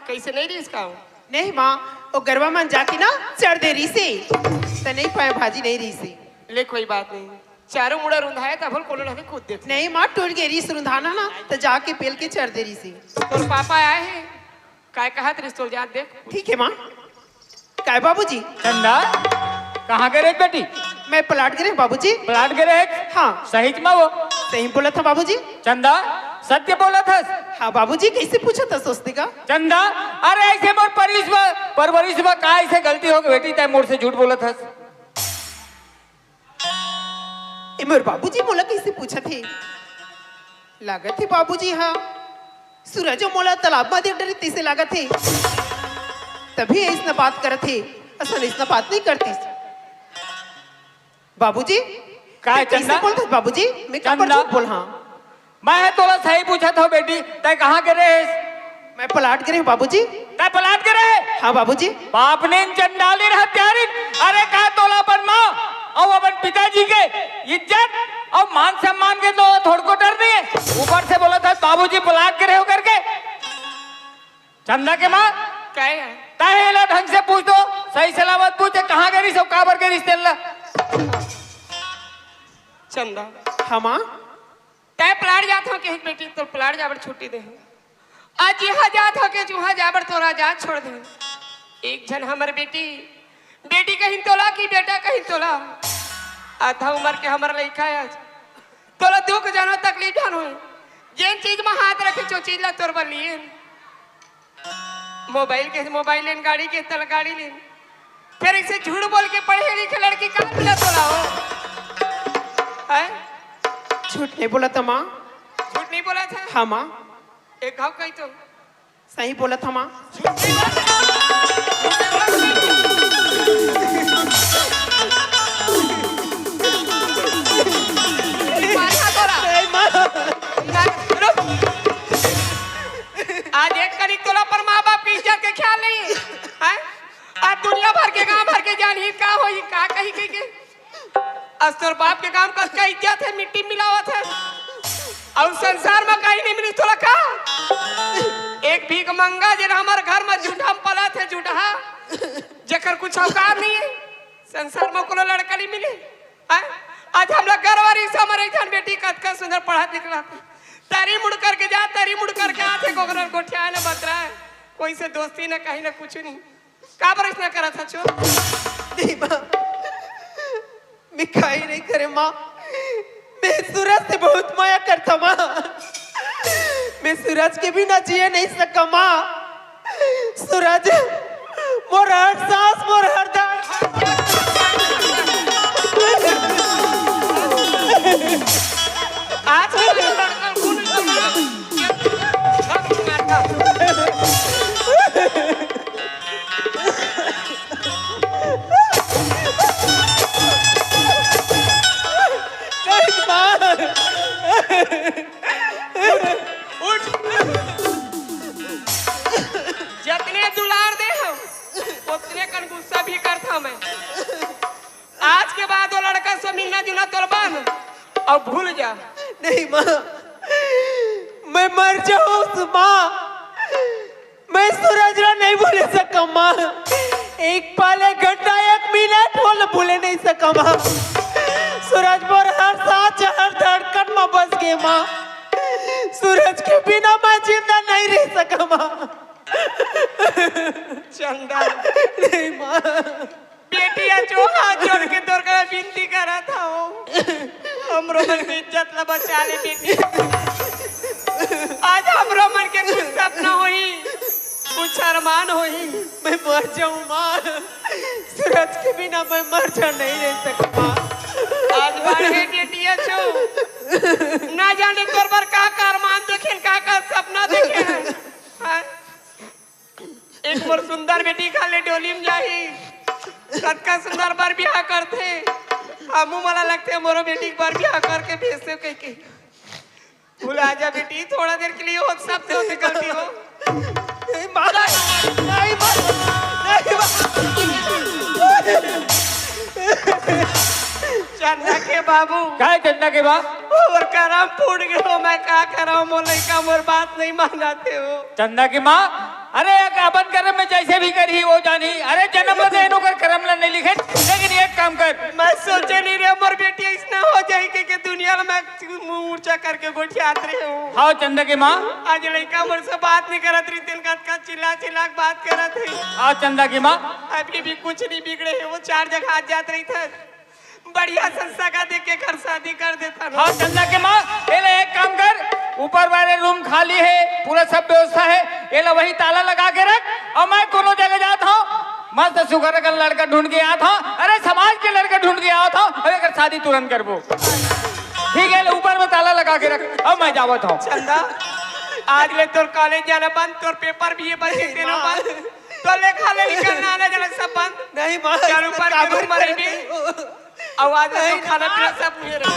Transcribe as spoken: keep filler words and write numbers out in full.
कइसे नहीं रहिस का? नहीं माँ, वो गरवा मन जाके ना चर दे रहिसे, त नहीं पाए भाजी नहीं रहिसे। ले कोई बात नहीं, चारों मुड़ा रुंधाए त भल कोनो लहने कूद देथे। नहीं माँ, टूट गे रहिस रुंधाना ना, त जाके पेल के चर दे रहिसे। तोर पापा आए हे, काय कहत रहिस तोर जात देख। ठीक है माँ। काय बाबूजी? चंदा, कहाँ गे रहे बेटी? मैं प्लाट गे रहे बाबूजी। प्लाट गे रहे? हाँ। सही मा वो? सही बोलत हँव बाबूजी। चंदा, सत्य बोलत हस? हाँ बाबूजी, कइसे पूछत हस ओसने का? चंदा, अरे अइसे मोर परिस मा, परवरिस मा का अइसे गलती होगे बेटी, तैं मोर से झूठ बोलत हस? ए मोर बाबूजी मोला कइसे पूछत हे? लागत हे बाबूजी हा सूरज अउ मोला तालाब मा देख डरे तइसे लागत हे, तभी अइसना बात करत हे, असन अइसना बात नहीं करतिस। बाबूजी, काय तैं कइसे चंदा? बोलत हस बाबूजी? मैं काबर चंदा? झूठ बोलहूँ? मैं ह तोला सही पूछत हँव बेटी, तैं कहाँ गे रहेस? मैं प्लाट गे रहेंव बाबूजी। तैं प्लाट गे रहे? हाँ बाबूजी। पापनिन चंडालिन हत्यारिन, अरे का तोला अपन माँ अउ अपन पिताजी के इज्जत अउ मान सम्मान के तो थोड़को डर नहीं हे? ऊपर से बोलत हस बाबूजी प्लाट गे रहेंव करके। चंदा के माँ, काय हे? तैं एला ढंग से पूछ तो, सही सलामत पूछ, कहाँ गे रहिस अउ काबर गे रहिस तेन ला। चंदा। हाँ माँ। तैं प्लाट जात हँव कहे बेटी, त प्लाट जाय बर छुट्टी दे हँव। आज जिहाँ जात हँव कहे उहाँ जाय बर तोला आजाद छोड़ दे हँव। एक झन हमर बेटी, बेटी कहिन तोला कि बेटा कहिन तोला, आधा उमर के हमर लइका हे आज। तोला दुख जानो, तकलीफ जानो, जेन चीज मा हाथ रखे, ओ चीज ला तोर बर लिएन। मोबाइल के, मोबाइल लेन, गाड़ी के, त गाड़ी लेन। फेर अइसे झूठ बोल के पढ़े लिखे लड़की कहाँ मिला तोला हो? हैं? झूठ नहीं बोलत हँव माँ। झूठ नहीं बोलत हस? हाँ माँ। एक घाव कही तो। सही बोलत हँव माँ। झूठ नहीं बोलत हस? माथा तोरा। नहीं माँ। ना, रुक। आज एक कनिक तोला अपन माँ बाप के इज्जत के ख्याल नहीं हे, हैं? आज दुनिया भर के, गाँव भर के जानही का होही, का कही, कही के। आज तोर बाप के गाँव कतका इज्जत हे, मिट्टी मिलावत हस। अउ संसार मा कहीं नहीं मिली तोला का? एक भीख मंगा जेन हमर घर मा जुठहा पलत हे, जुठहा, जेकर कुछ औकात नहीं हे। संसार मा कोनो लड़का नहीं मिली। हैं? आज हमला गर्व रहिस हमर एक झन बेटी कतका सुंदर पढ़त लिखत हे। तरी मुड़ करके जात, तरी मुड़ करके आत हे, कोकरो गोठियाय न बतराय, कोई से दोस्ती न कहीं न कुछ नहीं। काबर अइसना करत हस ओ? नहीं माँ, मैं कहीं नहीं करेंव माँ, मैं सूरज से बहुत मया करथँव माँ। मैं सूरज के बिना जिए नहीं सकँव माँ। सूरज, मोर हर सांस, मोर हर दर्द। आज नहीं माँ। उठ। जतने दुलार दे हँव, ओतने कन गुस्सा भी करथँव मैं। आज के बाद ओ लड़का से मिलना जुलना तोर बंद अउ भूल जा। नहीं माँ, मैं मर जाहूँ माँ, मैं सूरज ला नहीं भूले सकँव माँ। एक पल, एक घंटा, एक मिनट ओला भूले नहीं सकँव माँ। सूरज मोर हर सांस, हर धड़कन मा बस गे माँ। सूरज के बिना मैं जिंदा नहीं रह सकँव माँ। चंदा। नहीं माँ। बेटी, आज ओ हाथ जोड़ के तोर करा बिनती करत हँव, हमरो मन के इज्जत ला बचा ले बेटी। आज हमरो मन के कुछ सपना होही, कुछ अरमान होही। मैं मर जाहूँ माँ, सूरज के बिना मैं मर जा नहीं रह सकँव माँ। आज बाढ़े बेटी अछो, ना जाने तोर बर का का अरमान देखे, का का सपना देखे हँव। हाँ? एक मोर सुंदर बेटी काले डोली म जाही, कतका सुंदर बर बिहाव करथे। हमू मोला लगथे मोरो बेटी के बर बिहाव करके भेजथे कहिके। भुला जा बेटी, थोड़ा देर के लिए हो, सबसे होथे गलती हो। नहीं माँ, नहीं माँ, नहीं माँ। चंदा के बाबू। काय चंदा के बा? मोर करम फूट गयो, मैं का करँव, मोर लइका मोर बात नहीं मानथे हो। चंदा के माँ, अरे, एक अपन करम में जइसे भी करही, वो जानही। अरे, जनम में तो एनो कर करम ला नइ लिखे, लेकिन एक काम कर। मैं सोचे नइ रहेंव, मोर बेटी अइसना हो जाही के, के दुनिया में मैं मुँह ऊँचा करके गोठियात रहेंव। हाँ, चंदा के माँ। आज लइका मोर से बात नइ करत रहिस, तेन कतका चिल्ला चिल्ला के बात करत हे। हाँ, चंदा के माँ। अभी भी कुछ नइ बिगड़े हे, वो चार जगह आ जात रहिथे। बढ़िया संस्था का देख के घर शादी कर देथन। हाँ, चंदा के माँ, एला एक काम कर, ऊपर वाले रूम खाली हे, पूरा सब व्यवस्था हे, एला वही ताला लगा के रख, अउ मैं कोनो जगह जात हँव, मस्त सुघर का लड़का ढूंढ के आत हँव। अरे, समाज के लड़का ढूंढ के आत हँव, अउ एकर शादी तुरंत करबो। ठीक हे, ऊपर में ताला लगा के रख, अब मैं जावत हँव। चंदा, आज ले तोर कॉलेज जाना बंद, तोर पेपर भी ये बंद, तेनो बंद, तोर लेखा ले निकलना आना जाना सब बंद। नहीं माँ, चल ऊपर के काबर रूम में रहिबे। करते हो? आवाज में तो नहीं, खाना पीना सब उहे रहे।